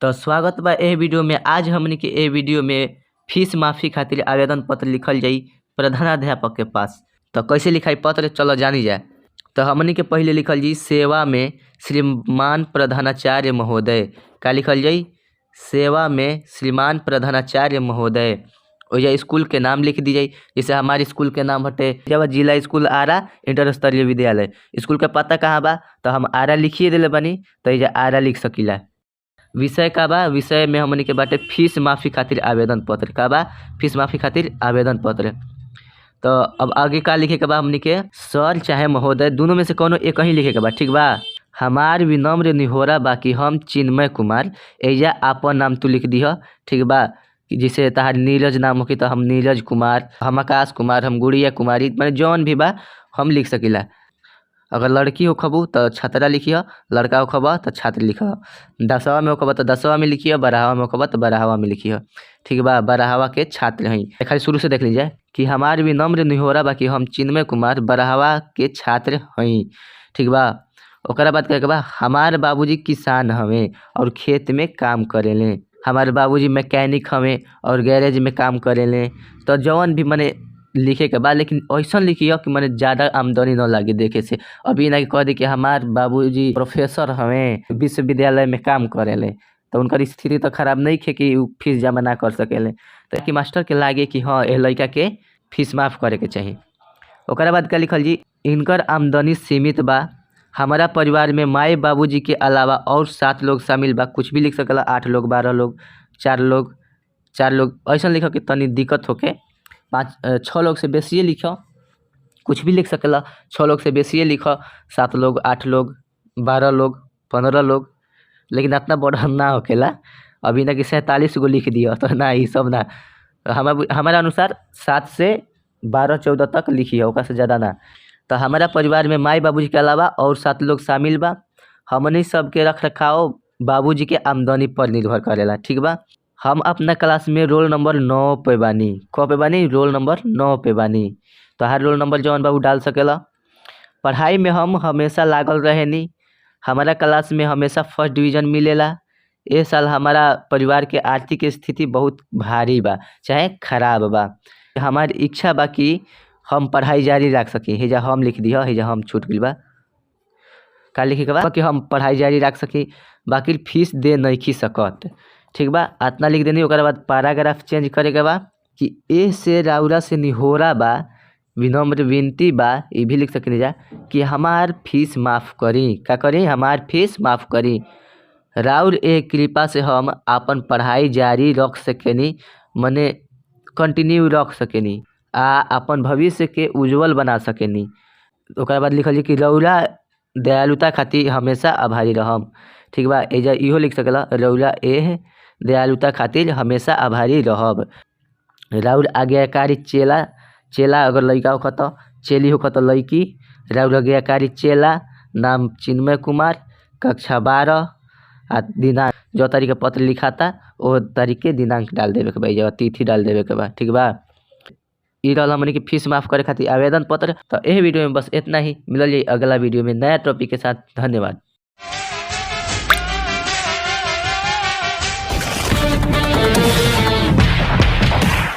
तो स्वागत बा एह वीडियो में। आज हमनी के एह वीडियो में फीस माफ़ी खातिर आवेदन पत्र लिखल जाई प्रधानाध्यापक के पास। तो कैसे लिखाई पत्र चलो जानी जाए। तो हमनी के पहले लिखल जी सेवा में श्रीमान प्रधानाचार्य महोदय। का लिखल जाई? सेवा में श्रीमान प्रधानाचार्य महोदय। ओइजा स्कूल के नाम लिख दी जाई, जैसे हमारे स्कूल के नाम हटे जब जिला स्कूल आरा इंटर स्तरीय विद्यालय। स्कूल के पता कहाँ बा तो हम आरा लिखिए दिले बानी, तो एइजा आरा लिख सकीला। विषय का बा? विषय में हमनी के बाटे फीस माफ़ी खातिर आवेदन पत्र। का बा? फीस माफ़ी खातिर आवेदन पत्र। तो अब आगे का लिखे के बा हमनी के? सर चाहे महोदय दोनों में से कोनो एक ही लिखे के बा, ठीक बा। हमार विनम्र निहोरा बा कि हम चिन्मय कुमार, एइजा आपन नाम तू लिख दीह, ठीक बा। जैसे तहार नीरज नाम होखी तो हम नीरज कुमार, हम आकाश कुमार, हम गुड़िया कुमारी, माने जौन भी बा हम लिख सकीला। अगर लड़की होखबू तो छात्रा लिखिह, लड़का होखबा तो छात्र लिखह। 10वां में होखबा तो 10वां में लिखिह, 12वां में होखबा तो 12वां में लिखिह, ठीक बा। 12वां के छात्र हई। खाली शुरू से देख लीजिए कि हमार विनम्र निहोरा बा कि हम चिन्मय कुमार 12वां के छात्र हई, ठीक बा। ओकरा बाद कहे के बा हमार बाबूजी किसान हवे और खेत में काम करेले, हमार बाबूजी मैकेनिक हवे और गैरेज में काम करेले। तो जौन भी मने लिखे के बा, लेकिन ऐसा लिखिए कि मने ज़्यादा आमदनी न लागे देखे से। अभी ना कि कह दी कि हमार बाबूजी प्रोफेसर हवे विश्वविद्यालय में काम करेले, तो उनकर स्थिति तो खराब नहीं खे कि उ फीस जमा ना कर सकेले। तो कि मास्टर के लागे कि हाँ ए लड़का के फीस माफ़ करे के चाही। ओकरा बाद का लिखल जी, इनकर आमदनी सीमित बा, हमारा परिवार में माए बाबूजी के अलावा और 7 लोग शामिल बा। कुछ भी लिख सकेला, 8 लोग, 12 लोग, 4 लोग, 4 लोग, ऐसा लिख के तनी दिक्कत होके 5-6 लोग से बेसिए लिख, कुछ भी लिख सकेला। 6 लोग से बेसिए लिख, 7 लोग, 8 लोग, 12 लोग, 15 लोग, लेकिन इतना बड़ा ना होकेला। अभी ना कि 47 गो लिख दिया तो ना, ये सब ना। हमारा अनुसार 7 से 12-14 तक लिखिए, ओकरा से ज़्यादा ना। तो हमारा परिवार में माई बाबूजी के अलावा और 7 लोग शामिल बा। हमनी सबके रख रखाव बाबूजी के आमदनी पर निर्भर करेला, ठीक बा। हम अपना क्लास में रोल नंबर 9 पे बानी। क पे बानी? रोल नंबर 9 पे बानी। तो हर रोल नंबर जौन बाबू डाल सकेला। पढ़ाई में हम हमेशा लागल रहेनी, हमारा क्लास में हमेशा फर्स्ट डिवीजन मिलेला। ए साल हमारा परिवार के आर्थिक स्थिति बहुत भारी बा चाहे खराब बा। हमार इच्छा बा कि हम पढ़ाई जारी रख सकी। हेजा हम लिख दिह, हेजा हम छूट गइल बा। का लिखे के बा कि हम पढ़ाई जारी रख सकी, बाकी फीस दे नहीं सकत, ठीक बा। इतना लिख देनी। ओकरा बाद पैराग्राफ चेंज करे के बा कि ए से राउरा से निहोरा बा, विनम्र विनती बा, ये भी लिख सकनी जा कि हमार फीस माफ़ करी। का करी? हमार फीस माफ़ करी। राउर ए कृपा से हम आपन पढ़ाई जारी रख सकेनी, मने कंटिन्यू रख सकेनी आ अपन भविष्य के उज्जवल बना सकेनी। ओकरा बाद लिखल जी कि रौरा दयालुता खातिर हमेशा आभारी रहम, ठीक बा। एजा इहो लिख सकेला, रौरा एह दयालुता खातिर हमेशा आभारी रहब। राउर आज्ञाकारी चेला, चेला अगर लड़का होख तो चेली होख तो लड़की। राउर आज्ञाकारी चेला, नाम चिन्मय कुमार, कक्षा 12 आ दिनांक जो तारीख के पत्र लिखाता वो तारीख के दिनांक डाल देवे के बा, एजा तिथि डाल देवे के बा, ठीक बा। ई रहल हमनी के फीस माफ़ करे खातिर आवेदन पत्र। तो एह वीडियो में बस इतना ही, मिलल जाई अगला वीडियो में नया टॉपिक के साथ। धन्यवाद।